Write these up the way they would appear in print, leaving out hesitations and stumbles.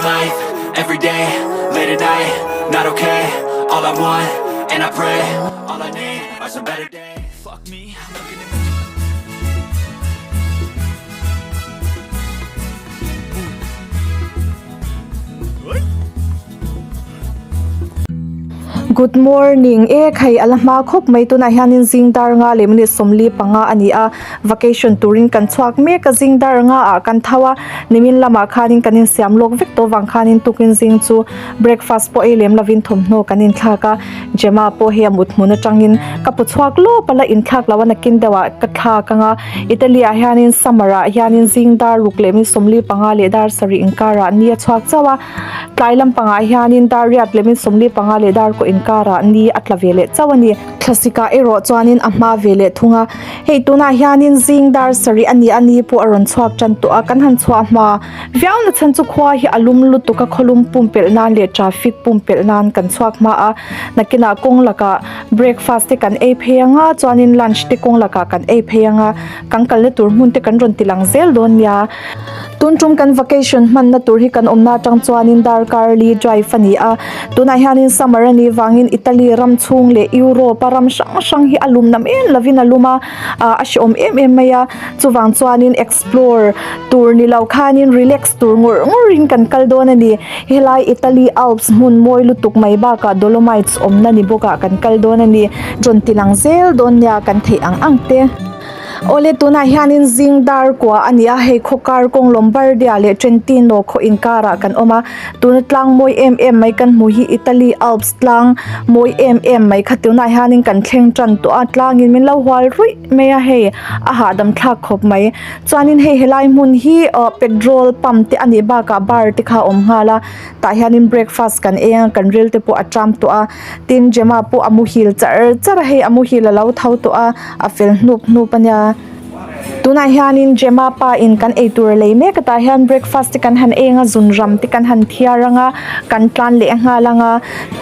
life, every day, late at night, not okay. All I want, and I pray, all I need are some better days. Fuck me, I'm looking at Good morning e khai a la hma khawp mai tunah hianin zing dar nga leh minute 45 a ni a vacation turin kan chhuak mek a zing dar nga ah kan tho a nimin lamah khanin kan insiam lawk vek tawh vang khanin tukin zing chu breakfast pawh ei lem lovin thawmhnaw kan inthlak a Gemma pawh hei a mut hmun atangin ka pu chhuak lawp a la inthlak lo a nakin deuh ah ka thlak ang a Italy ah hianin summer ah hianin zing dar ruk leh min 45 leh dar sarih inkarah ni a chhuak chauh a tlai lampangah hianin dar riat leh min 45 leh dar kaw inkarah ni a tla ve leh chauh a ni. Thlasik ah erawh chuanin a hma ve leh thung a hei tunah hianin zing dar sarih a ni a ni pawh a rawn chhuak tan tawh a kan han chhuah hma viau na chhan chu khua hi a lum lutuk a khawlum pumpelh nan leh traffic pumpelh nan kan chhuak hma a nakinah kawng lakah breakfast te kan ei phei anga chuanin lunch te kawng lakah kan ei phei anga kan kalna tur hmun te kan rawn ti lang zel dawn nia tun tum kan vacation hmanna tur hi kan awmna atang chuanin darkar li drive a ni a tunah hianin summer a nih vangin Italy ram chhung leh Europe a ram hrang hrang hi a lum nam em lovin a lum a ah a hrehawm em em mai a chuvang chuanin explore tur ni lo khanin relax tur ngawr ngawrin kan kal dawn a ni helai Italy Alps hmun mawi lutuk mai bakah Dolomites awmna ni bawkah kan kal dawn a ni rawn ti lang zel dawn nia kan theih ang ang te. Awle tunah hianin zing dar kua a ni a hei khawkar kawng Lombardia leh Trentino khaw inkarah kan awm a tuna tlang mawi em em mai kan hmuh hi Italy Alps tlang mawi em em mai kha tunah hianin kan thleng tan tawh a tlangin min lo hual ruih mai a hei a hahdam thlak khawp mai chuanin hei helai hmun hi ah petrol pump te a nih bakah bar te kha a awm nghal a tah hianin breakfast kan eng a kan ril te pawh a ṭam tawh a tin Gemma pawh a muhil char char a hei a muhil a lo tho tawh a a fel hnup hnup a nia tunah hianin Gemma pa in kan eitur a lei mek a tah hian breakfast te kan han eng a zun ram te kan han thiar ang a kan tlan leh nghal ang a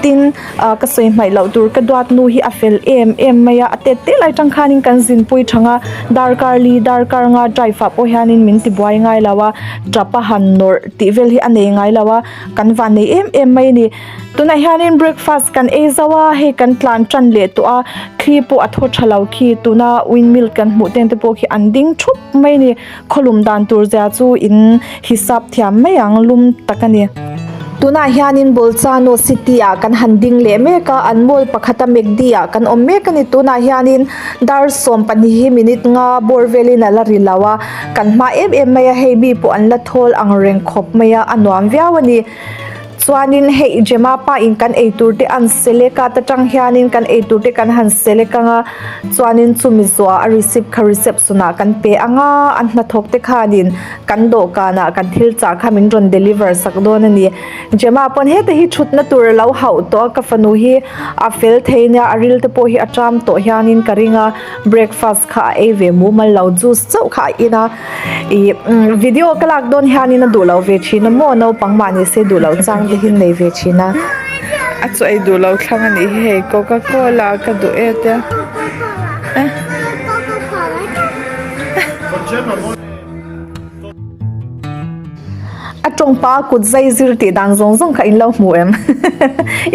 tin ah ka sawi hmaih loh tur ka duat nu hi a fel em em mai a a tet te lai tang khanin kan zinpui thang a darkar li darkar nga drive ah pawh hianin min ti buai ngai lo a tap a han nawrh tih vel hi a nei ngai lo a kan van nei em em mai a ni tunah hianin breakfast kan ei zauh a hei kan tlan tan leh tawh a thli pawh a thaw tha lo khi tuna windmill kan hmuh ten te pawh khi an ding thup mai a ni khawlum dan tur zia chu in hisap thiam mai ang lum tak a ni. Tunah hianin Bolzano city ah kan han ding leh mek a an mall pakhata McD ah kan awm mek a ni tunah hianin dar 12 hi minute nga bawr velin a la ri lo a kan hma em em mai a hei mi pawh an la thawl ang reng khawp mai a a nuam viau a ni. Chuanin hei Gemma pa in kan eitur te an select a ta tang hianin kan eitur te kan han select anga chuanin chumi zuah a receipt kha reception ah kan pe anga a hnathawk te khanin kan dawhkanah kan thil chah kha min rawn deliver sak dawn a ni. Gemma pawn heta hi thutna tur a lo hauh tawh a ka fanu hi a fel thei nia a ril te pawh hi a ṭam tawh hianin ka ring a breakfast kha a ei ve mumal lo juice chauh kha a in a. Ih video ka lak dawn hianin a duh loh ve thin a maw naupang mah ni se duh loh chang te hi nei ve thin a. A chaw ei duh loh thlang a nih hi hei coca cola ka duh e te a. A tawngpa kut zai zir tih dan zawng zawng kha in lo hmu em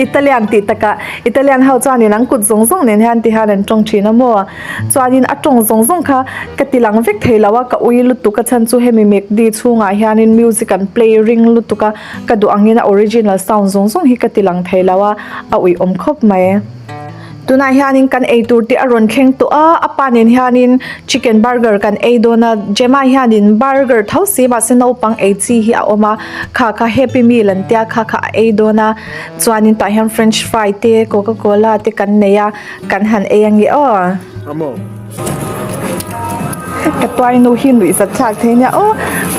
Italian tih takah Italian ho chuanin an kut zawng zawng nen hian ti hian an tawng thin a maw. Chuanin a tawng zawng zawng kha ka ti lang vek thei lo a, ka ui lutuk a chhan chu hemi McD chhungah hianin music an play ring lutuk a, ka duh angin a original sound zawng zawng hi ka ti lang thei lo a, a ui awm khawp mai. Tunah hianin kan eitur te a rawn thleng tawh a, a pa nen hianin chicken burger kan ei dawn a, Gemma hianin burger tho si mahse naupang ei chi hi a awm a, kha kha happy meal an tia kha kha a ei dawn a, chuanin tah hian french fry te coca cola te kan nei a. Kan han ei ange aw. Ka tuai nu hi nuih zat thlak thei nia aw.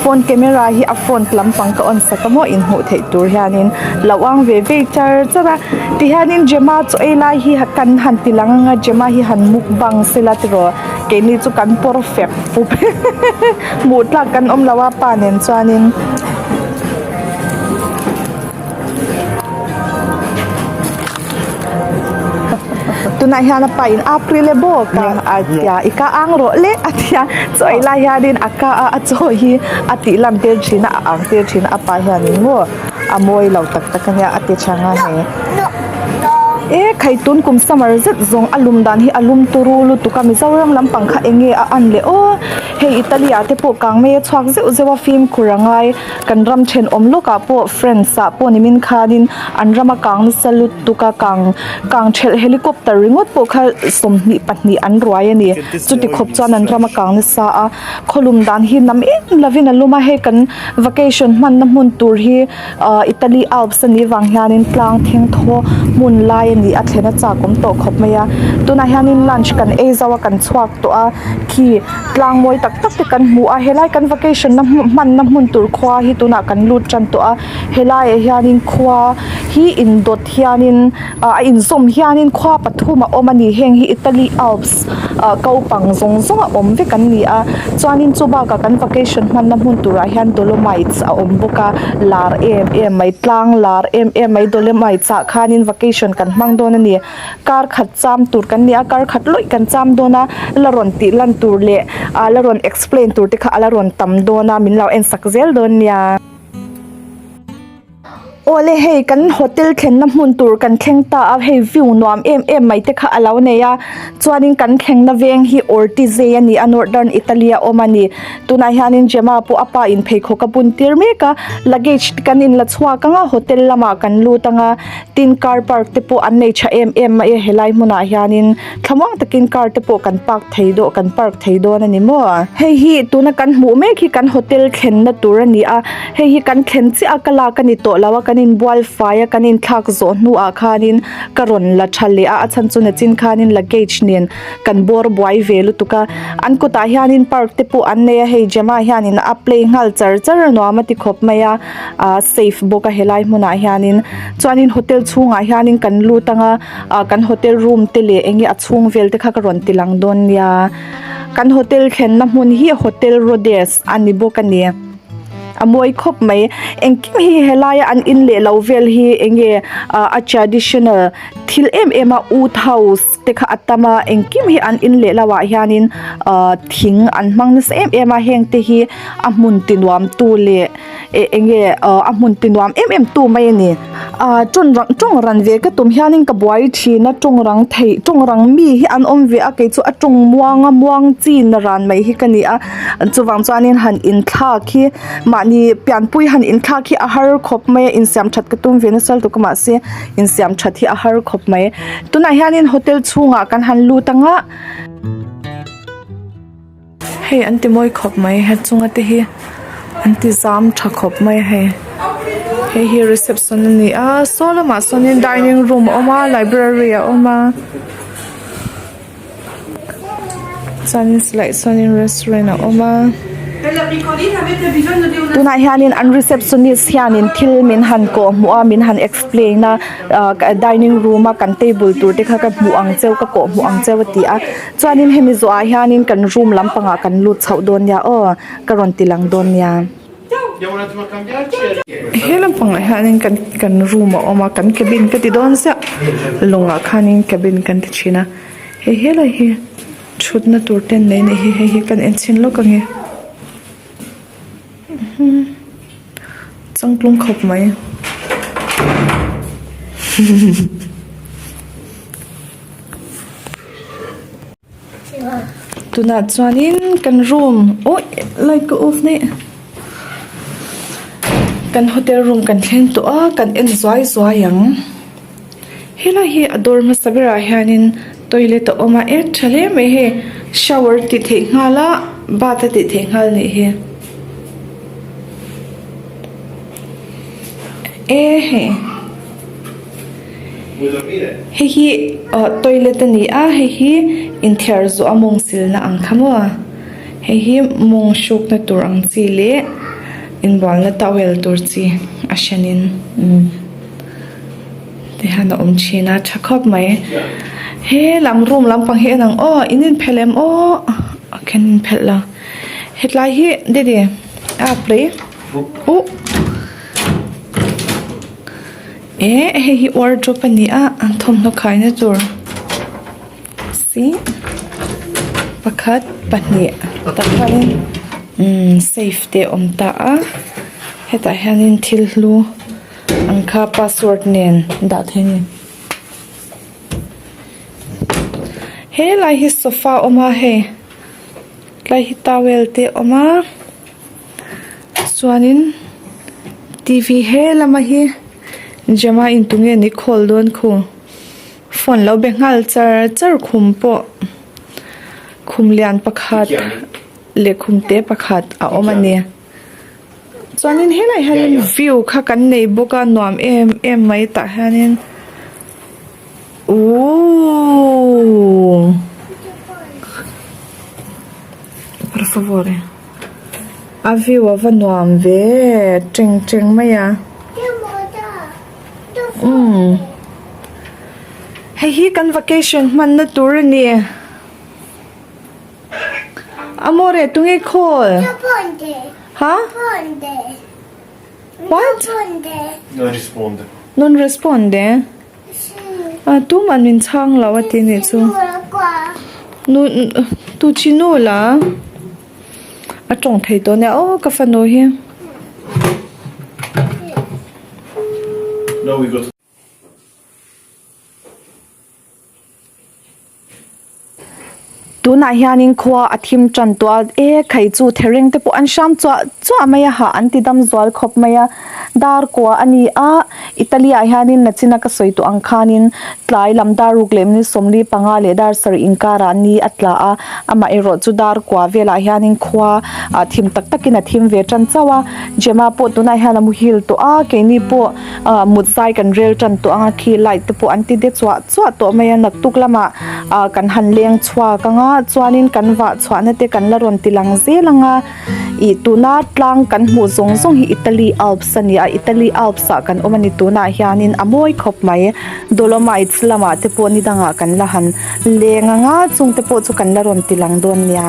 Phone camera hi a front lampang ka on sak a maw inhmuh theih tur hianin lo ang ve ve char char a. Tihianin Gemma chaw ei lai hi kan han ti lang anga Gemma hi han mukbang sela tiraw keini chu kan pawr fep fup hmuh tlak kan awm lo a pa nen chuanin. Tunah hian a pa in apri le bawk a a tia i ka ang rawh le a tia chaw ei lai hianin a ka a a chaw hi a tih lan tir thin a a ang tir thin a a pa hianin maw. A mawi lo tak tak a nia a ti tha nga hei. E khai tun kum summer zet zawng a lum dan hi a lum turu lutuk a Mizoram lampang kha eng nge a an leh aw. Hei Italy ah te pawh kang mai a chhuak zeuh zeuh a fimkhur a ngai. Kan ram thenawm lawkah pawh France ah pawh nimin khanin an ram a kang nasa lutuk a kang kang thelh helicopter ringawt pawh kha 22 an ruai a ni. Chuti khawp chuan an ram a kang nasa a. Khawlum dan hi nam em lovin a lum a hei kan vacation hmanna hmun tur hi ahh Italy Alps a nih vang hianin tlang thengthaw hmun lai a ni a thlen a chak awm tawh khawp mai a tunah hianin lunch kan ei zo a kan chhuak tawh a khi tlang mawi tak tak te kan hmu a helai kan vacation na hmanna hmun tur khua hi tunah kan lut tan tawh a helaiah hianin khua hi indawt hianin ah a inzawm hianin khua pathum a awm a ni heng hi Italy Alps ah ko pang zawng zawng a awm vek an ni a chuanin chu bakah kan vacation hmanna hmun turah hian Dolomites a awm bawk a lar em em mai tlang lar em em mai Dolomites ah khanin vacation kan hmang dawn a ni kar khat cham tur kan ni a kar khat lawih kan cham dawn a la rawn tih lan tur leh ah la rawn explain tur te kha a la rawn tam dawn a min lo en sak zel dawn nia. Awle hei kan hotel thlenna hmun tur kan thleng ta a hei view nuam em em mai te kha a lo nei a chuanin kan thlengna veng hi Ortisei a ni a Northern Italy a awm a ni tunah hianin Gemma pawh a pa in pheikhawk a bun tir mek a luggage te kan inla chhuak ang a hotel lamah kan lut ang a tin car park te pawh an nei tha em em mai a helai hmunah hianin thlamuang takin car te pawh kan park thei daw kan park thei dawn a ni maw. Hei hi tuna kan hmuh mek hi kan hotel thlenna tur a ni a hei hi kan thlen chiah a ka lak a ni tawh lo a kan inbual fai a kan inthlak zawh hnuah khanin ka rawn la tha leh a a chhan chu nachin khanin luggage nen kan bawr buai ve lutuk a an kutah hianin park te pawh an nei a hei Gemma hianin a play nghal char char a nuam a ti khawp mai a ah safe bawk a helai hmunah hianin chuanin hotel chhungah hianin kan lut ang a. ah kan hotel room te leh eng nge a chhung vel te kha ka rawn ti lang dawn nia kan hotel thlenna hmun hi hotel Rhodes a ni bawk a ni a mawi khawp mai engkim hi helaia an in leh lo vel hi eng nge ah a traditional thil em em a wood house te kha a tam a engkim hi an in leh lo ah hianin ah thing an hmang nasa em em a heng te hi a hmun ti nuam tu leh. eh eng nge ah a hmun ti nuam em em tu mai a ni ah tawng rang tawng ran ve ka tum hianin ka buai thin a tawng rang theih tawng rang mi hi an awm ve a kei chu a tawng muang a muang chin a ran mai hi ka ni a chuvang chuanin han inthlak hi mahni pianpui han inthlak hi a har khawp mai a insiam that ka tum ve nasa lutuk a mahse insiam that hi a har khawp mai tunah hianin hotel chhungah kan han lut ang a. Hei an ti mawi khawp mai he chunga te hi an ti zam tha khawp mai a hei hei hi reception a ni a saw lamah sawnin dining room a awm a library a awm a chuanin silai sawnin restaurant a awm a. Tunah hianin an receptionist hianin thil min han kawh hmuh a min han explain a ah dining room a kan table tur te kha ka hmuh ang cheu ka kawh hmuh ang cheu a ti a. Chuanin hemi zawhah hianin kan room lampangah kan lut chhoh dawn nia aw ka rawn ti lang dawn nia. He lampangah hianin kan kan room a awm a kan cabin ka ti dawn ziah lawngah khanin cabin kan ti thin a hei helai hi thutna tur te an nei a nih hi hei hi kan en chhin lawk ang e. Changtlung khawp mai. Tunah chuanin kan room awi light ka off daih kan hotel room kan thleng tawh a kan en zuai zuai ang helai hi a door hmasa berah hianin toilet a awm a e tha hle mai hei shower tih theih nghal a bath a tih theih nghal a nih hi e hei. Hei hi ah toilet a ni a hei hi inthiar zawh a mawng silna ang kha maw hei hi mawng hrukna tur ang chi leh inbualna towel tur chi a hranin umm tihian a awm thin a tha khawp mai he lam room lampang hi en ang aw in inphelh em aw a khen inphelh lo hetlai hi daddy a play uh. Eh hei hi wardrobe a ni a an thawmhnaw khaina tur si pakhat pahnih tah hianin umm safe te a awm ta a hetah hianin thil hlu. kha password nen dah theih a ni. Helai hi sofa a awm a hei tlai hi towel te a awm a chuanin T V he lama hi Gemma in tunge ni call dawn khu phone lo be nghal char char khum pawh khum lian pakhat leh khum te pakhat a awm a ni. Chuanin helaiah hianin view kha kan nei bawk a nuam em em mai tah hianin ooh por favor a view a va nuam ve teng teng mai a umm hei hi kan vacation hmanna tur a ni. Amore tunge call? Ha? What? Non risponde. Non risponde? Ah, tuman min chhang lo a ti nih chu. Nu tu chi nu la. A tawng thei tawh nia aw ka fanu hi. Now we go to Tunah hianin khua a thim tan tawh a e khai chu thereng te pawh an hram chuah chuah mai a hah an ti dam zual khawp mai a dar kua a ni a Italy ah hianin nachina ka sawi tawh ang khanin tlai lam dar ruk leh minute sawmli panga leh dar sarih inkarah ni a tla a amaherawh chu dar kua velah hianin khua ah thim tak takin a thim ve tan chauh a Gemma pawh tunah hian a muhil tawh a keini pawh ah mut zai kan rel tan tawh ang a khi light te pawh an ti de chuah chuah tawh mai a naktuk lamah ah kan han leng chhuak ang a chuanin kan vah chhuahna te kan la rawn ti lang zel ang a ih tuna tlang kan hmuh zawng zawng hi Italy Alps a ni a Italy Alps ah kan awm a ni tunah hianin a mawi khawp mai Dolomites lamah te pawh ni dangah kan la han leng ang a chung te pawh chu kan la rawn ti lang dawn nia.